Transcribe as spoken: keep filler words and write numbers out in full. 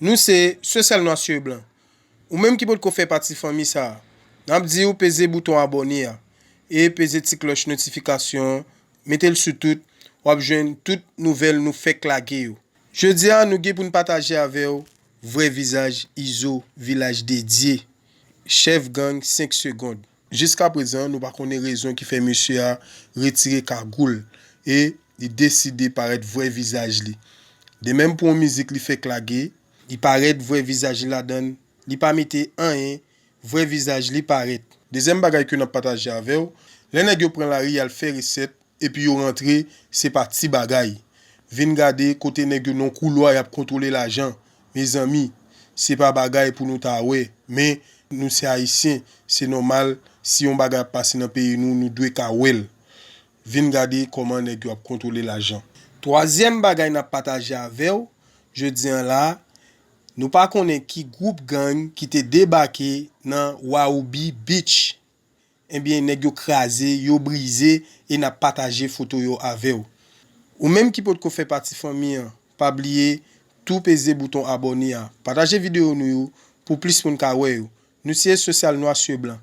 Nou se Sosyal Nwa Sye Blan. Ou menm ki potko fè pati fanmi sa a, n ap di w peze bouton abòne a e peze ti klòch notifikasyon an, mete l sou tout, w ap jwenn tout nouvèl nou fèk lage yo. Jodi a, nou gen pou n pataje avè w vrè vizaj Izo Vilaj Dedye, chèf gang senk Segond. Jiskaprezan, nou pa konnen rezon ki fè mesye a retire kagoul e li deside parèt vrè vizaj li. De menm pou yon mizik li fèk lage, li parèt vrè vizaj li ladan l, li pa mete anyen, vrè vizaj li parèt. Dezyèm bagay ke n ap pataje avè w, lè nèg yo pran lari y al fè resèt, epi yo rantre, se pa ti bagay. Vin gade kote nèg yo nan koulwa y ap kontwole lajan. Mezanmi, se pa bagay pou nou ta wè, men nou se Ayisyen, se nòmal si yon bagay ap pase nan peyi nou, nou dwe ka wè l. Vin gade kòman nèg yo ap kontwole lajan. Twazyèm bagay n ap pataje avè w jodi a la, nou pa konnen ki gwoup gang ki te debake nan Wahoo Beach. Ebyen, nèg yo kraze, yo brize, e n ap pataje foto yo avè w. Ou menm ki potko fè pati fanmi an, pa bliye tou peze bouton abòne a. Pataje videyo nou yo pou plis moun ka wè yo. Nou se Sosyal Nwa Sye Blan.